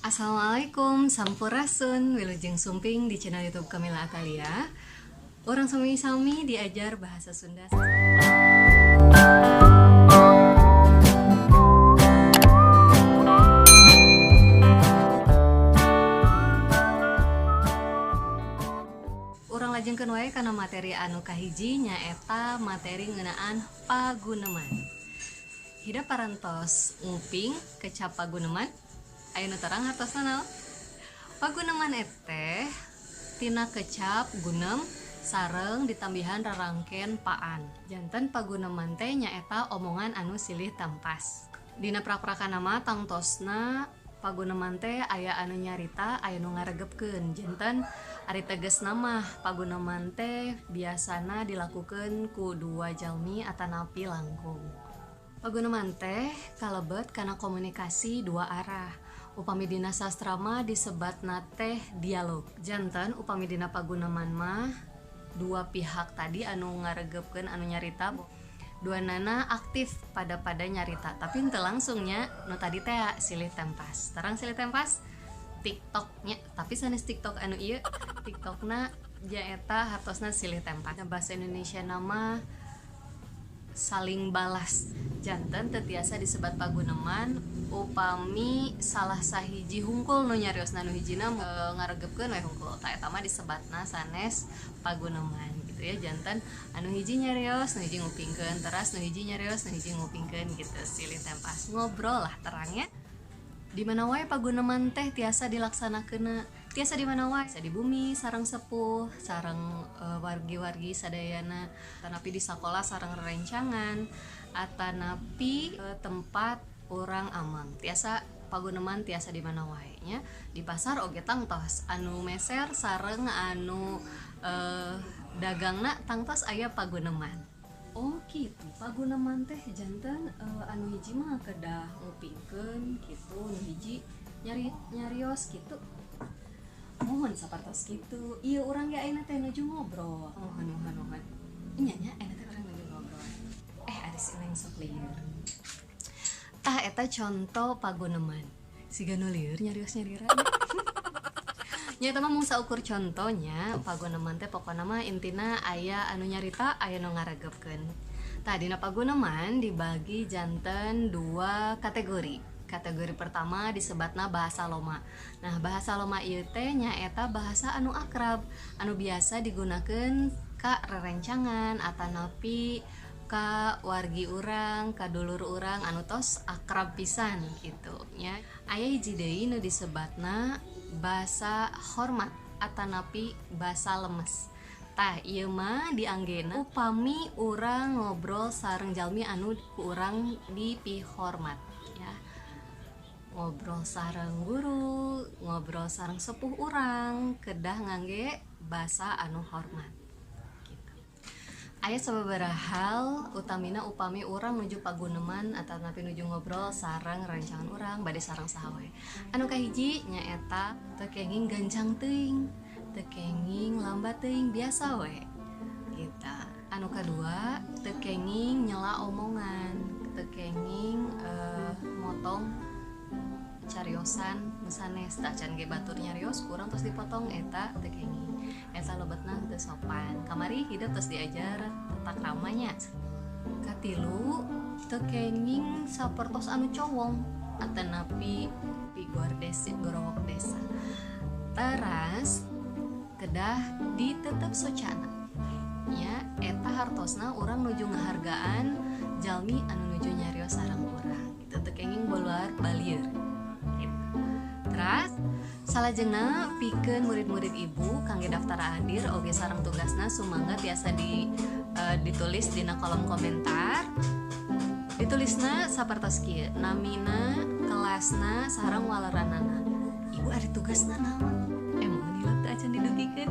Assalamualaikum, sampurasun, wilujeng sumping di channel YouTube Kamila Atalia. Urang sami-sami diajar bahasa Sunda. Urang lajengkeun wae kana materi anu kahiji nyaeta materi ngeunaan paguneman. Hidep parantos nguping kecap paguneman. Ayo nu terang hartosna naon? Paguneman eteh tina kecap gunem sareng ditambihan rarangken paan. Janten paguneman teh nyaeta omongan anu silih tampas. Dina prak-prakan mah tangtosna paguneman teh aya anu nyarita, aya nu ngaregepkeun. Janten ari tegesna mah paguneman teh biasana dilakukeun ku dua jalmi atanapi langkung. Paguneman teh kalebet kana komunikasi dua arah. Upami dina sastra mah disebatna teh dialog. Janten upami dina paguneman mah dua pihak tadi anu ngaregepkeun anu nyarita dua nana aktif pada nyarita, tapi henteu langsungnya nu tadi teh silih tempas. Terang silih tempas TikToknya, tapi sanes TikTok anu ieu, TikTokna nyaeta hartosna silih tempas. Bahasa Indonesia nama saling balas. Janten teu tiasa disebat paguneman upami salah sahiji hungkul nu nyariosna nu hijina ngaregepkeun we hungkul. Tah eta mah disebatna sanes paguneman gitu ya. Janten anu hiji nyarios nu hiji ngupingkeun, teras nu hiji nyarios nu hiji ngupingkeun gitu, silih tempas ngobrol lah terangnya. Di mana wae paguneman teh tiasa dilaksanakeun, tiasa di mana wae, tiasa di bumi sareng sepuh, sareng wargi-wargi sadayana, atanapi di sakola sareng rerencangan, atanapi tempat urang amang. Tiasa paguneman tiasa di mana wae nya. Di pasar oge tangtos anu meser sareng anu dagangna tangtos aya paguneman. Oh gitu, paguneman teh janten anu hiji mah kedah ngupingkeun gitu, nu hiji nyarios gitu. Mohon sapertos kitu. Ieu urang ge ayeuna teh nuju ngobrol. Mohon mohon mohon. Nya nya ayeuna teh urang nuju ngobrol. Ari si Neng sok lieur. Tah eta conto paguneman. Siga nu lieur nyarios nyariran. Nya eta mah mung saukur contohnya, paguneman teh pokona mah intina aya anu nyarita, aya nu ngaregepkeun. Tah dina paguneman dibagi janten dua kategori. Kategori pertama disebatna bahasa loma. Nah, bahasa loma ieu teh nyaeta bahasa anu akrab, anu biasa digunakeun ka rerencangan atanapi ka wargi urang, ka dulur urang anu tos akrab pisan gitu nya. Aya hiji deui nu disebatna bahasa hormat atanapi bahasa lemes. Tah ieu mah dianggena upami urang ngobrol sareng jalmi anu ku urang dipihormat ya. Ngobrol sareng guru, ngobrol sareng sepuh urang kedah ngangge bahasa anu hormat gitu. Aya sababaraha hal utamina upami urang nuju paguneman atanapi nuju ngobrol sareng rencangan urang bade sareng saha wae. Anu kahiji nyaeta teu kenging gancang teuing, teu kenging lambat teuing, biasa we gitu. Anu kadua teu kenging nyela omongan, teu kenging motong cariosan nu sanes. Tah can ge batur nyarios kurang terus dipotong, eta teu kenging. Eta lebetna teu sopan. Kamari hidup terus diajar tata kramanya. Katilu teu kenging sapertos anu cowong atanapi pigor desa, gorowok desa. Teras kedah ditetep socana nya, eta hartosna urang nuju ngahargaan jalmi anu nuju nyarios sareng urang gitu, teu kenging boluar balieur gitu. Teras salajengna pikeun murid-murid ibu kangge daftar hadir oge sareng tugasna sumangga tiasa ditulis dina kolom komentar. Ditulisna sapertos kieu, namina, kelasna, sareng waleranana. Ibu ari tugasna naon? Emang hilap teu acan didugikeun.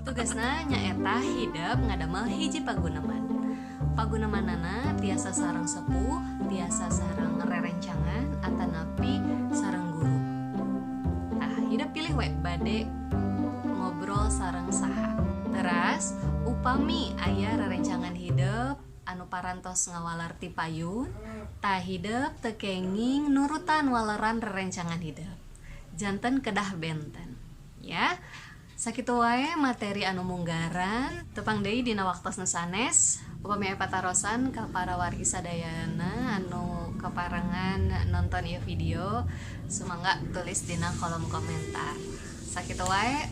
Tugasna nyaeta hidep ngadamel hiji paguneman. Pagunemanana tiasa sareng sepuh, tiasa sareng rerencangan, atanapi sareng guru. Tah, hidep pilih we bade ngobrol sareng saha. Teras upami aya rerencangan hidep anu parantos ngawaler ti payun, tah, hidep teu kenging nurutan waleran rerencangan hidep, janten kedah benten ya. Sakitu wae materi anu munggaran. Tepang deui dina waktos nu sanes. Upami aya patarosan ka para wargi sadayana anu kaparengan nonton ieu video, sumangga tulis dina kolom komentar. Sakitu wae,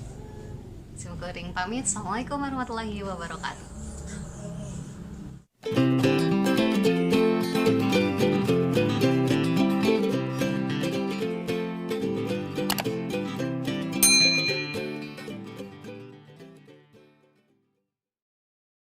simkuring pamit. Assalamualaikum warahmatullahi wabarakatuh.